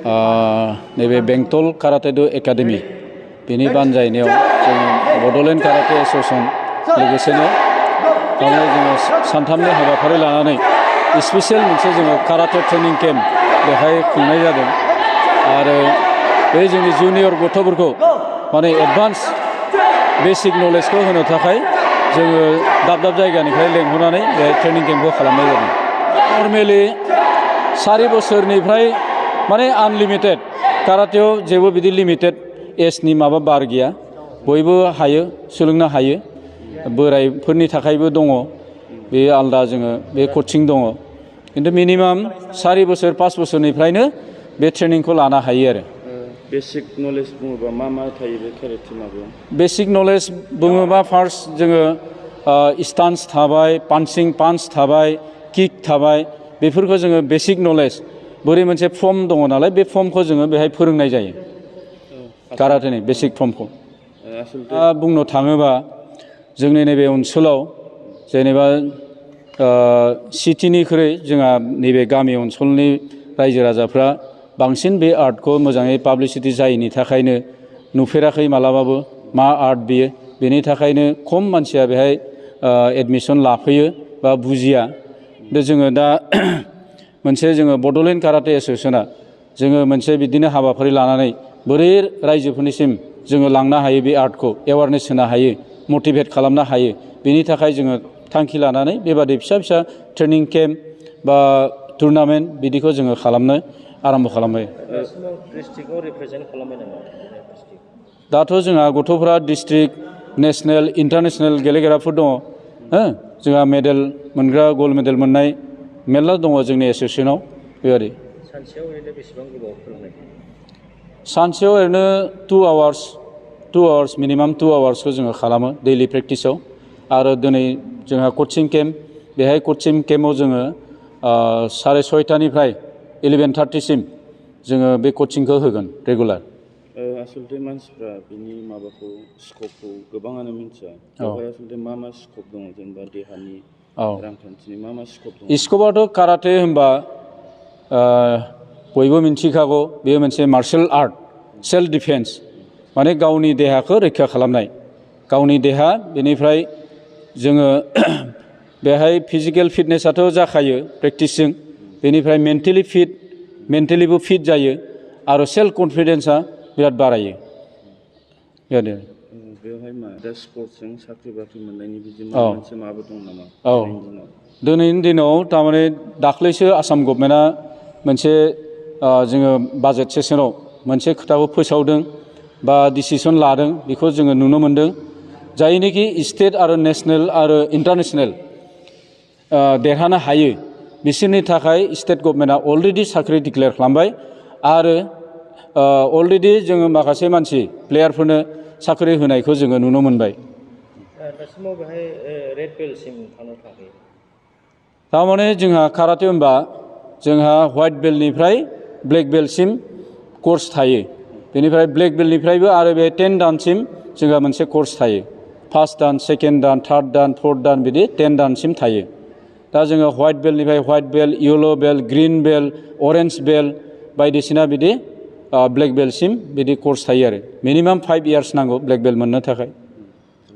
नैबे बेंटल काराटे डु एकाडेमि बेनि बानजायनायाव जों बड'लेण्ड काराटे एस'सिएशन लोगोसेनो जोङो सानथामनि हाबाफारि लानानै स्पेसियेल मोनसे जोङो काराटे ट्रेनिं केम्प बेहाय खुंनाय जादों आरो बे जोंनि जुनियर गथ'फोरखौ माने एडभान्स बेसिक नलेजखौ होनो थाखाय जोङो दाब दाब जायगानिफ्राय लेंहरनानै बे ट्रेनिं केम्पखौ खालामनाय जादों। नर्मेलि 4 बोसोरनिफ्राय माने आनलिमिटेड काराटेआव जेबो बिदि लिमिटेड एजनि माबा बार गैया, बयबो हायो सोलोंनो हायो। बोरायफोरनि थाखायबो दङ बे आलदा जोङो बे कचिं दङ, खिन्थु मिनिमाम 4 बोसोर 5 बोसोरनिफ्रायनो बे ट्रेनिंखौ लानो हायो आरो। बेसिक नलेज बुङोबा मा थायो बे काराटे माबायाव? बेसिक नलेज बुङोबा फार्स्ट जोङो स्टान्स थाबाय, पान्च थाबाय, किक थाबाय, बेफोरखौ जोङो बेसिक नलेज बोरै मोनसे फर्म दङ नालाय बे फर्मखौ जोङो बेहाय फोरोंनाय जायो काराटेनि बेसिक फर्मखौ। बुंनो थाङोबा जोंनि नैबे ओनसोलाव जेनेबा सिटिनिख्रुइ जोंहा नैबे गामि ओनसोलनि रायजो राजाफ्रा बांसिन बे आर्टखौ मोजाङै पाब्लिसिटि जायैनि थाखायनो नुफेराखै मालाबाबो मा आर्ट बियो, बेनि थाखायनो खम मानसिया बेहाय एडमिसन लाफैयो बा बुजिया। जोङो दा मोनसे जोङो बड'लेण्ड काराटे एस'सिएशना जोङो मोनसे बिदिनो हाबाफारि लानानै बोरै रायजोफोरनिसिम जोङो लांनो हायो बे आर्टखौ एवारनेस होनो हायो, मटिभेट खालामनो हायो, बेनि थाखाय जोङो थांखि लानानै बेबादि फिसा फिसा ट्रेनिं केम्प बा टुर्नामेन्ट बिदिखौ जोङो खालामनो आरम्भ खालामबाय। डिस्ट्रिक्टआव रिप्रेजेन्ट खालामबाय नामा? दाथ' जोंहा गथ'फोरा डिस्ट्रिक्ट, नेसनेल, इन्टारनेसनेल गेलेग्राफोर दङ। जोंहा मेडेल मोनग्रा, गल्ड मेडेल मोननाय मेरला दङ जोंनि एस'सिएशनाव बेबादि। सानसेयाव ओरैनो बेसेबां गोबाव फोरोंनाय? सानसेयाव ओरैनो 2 आवार्स मिनिमाम 2 आवार्सखौ जोङो खालामो दैलि प्रेक्टिसाव। आरो दिनै जोंहा कचिं केम्प, बेहाय कचिं केम्पआव जोङो 6:30निफ्राय 11:30सिम जोङो बे कचिंखौ होगोन रेगुलार। आसलथे मानसिफ्रा बिनि माबाखौ स्कपखौ गोबाङानो मिथिया। बेवहाय आसलथे मा स्कप दङ, जेनेबा देहानि, रांखान्थिनि मा स्कप दङ? स्कपआथ' काराटे होनबा बयबो मिन्थिखागौ बेयो मोनसे मार्शेल आर्ट, सेल्फ डिफेन्स, माने गावनि देहाखौ रैखा खालामनाय। गावनि देहा, बेनिफ्राय जोङो बेहाय फिजिकेल फिटनेसआथ' जाखायो प्रेक्टिसजों, बेनिफ्राय मेन्टेलिबो फिट जायो आरो सेल्फ कनफिडेन्सआ बिराद बारायो। बेवहाय मा दा स्पर्ट्सजों साख्रि बाख्रि मोननायनि बिदि मोनसे माबा दं नामा? दिनैनि दिनाव थारमाने दाख्लैसो आसाम गभर्नमेन्टआ मोनसे जोङो बाजेट सेसनाव मोनसे खोथाखौ फोसावदों बा डिसिसन लादों, बेखौ जोङो नुनो मोन्दों। जायनोखि स्टेट आरो नेसनेल आरो इन्टारनेसनेल देरहानो हायो बिसोरनि थाखाय स्टेट गभर्नमेन्टआ अलरेडि साख्रि डिक्लेयार खालामबाय आरो अलरेडि जोङो माखासे मानसि प्लेयारफोरनो साख्रि होनायखौ जोङो नुनो मोनबाय। दासिमाव बेहाय रेड बेल्टसिम थांनो थाखाय थारमाने जोंहा काराटे होनबा जोंहा व्हाइट बेल्टनिफ्राय ब्लेक बेल्टसिम कर्स थायो। बेनिफ्राय ब्लेक बेल्टनिफ्रायबो आरो बे 10 दानसिम जोंहा मोनसे कर्स थायो। 1st दान, 2nd दान, 3rd दान, 4th दान, बिदि 10 दानसिम थायो। दा जोङो व्हाइट बेल्टनिफ्राय white belt, yellow belt, green belt, orange belt बायदिसिना बिदि ब्लेक बेल्टसिम बिदि कर्स थायो आरो मिनिमाम 5 इयार्स नांगौ ब्लेक बेल्ट मोननो थाखाय।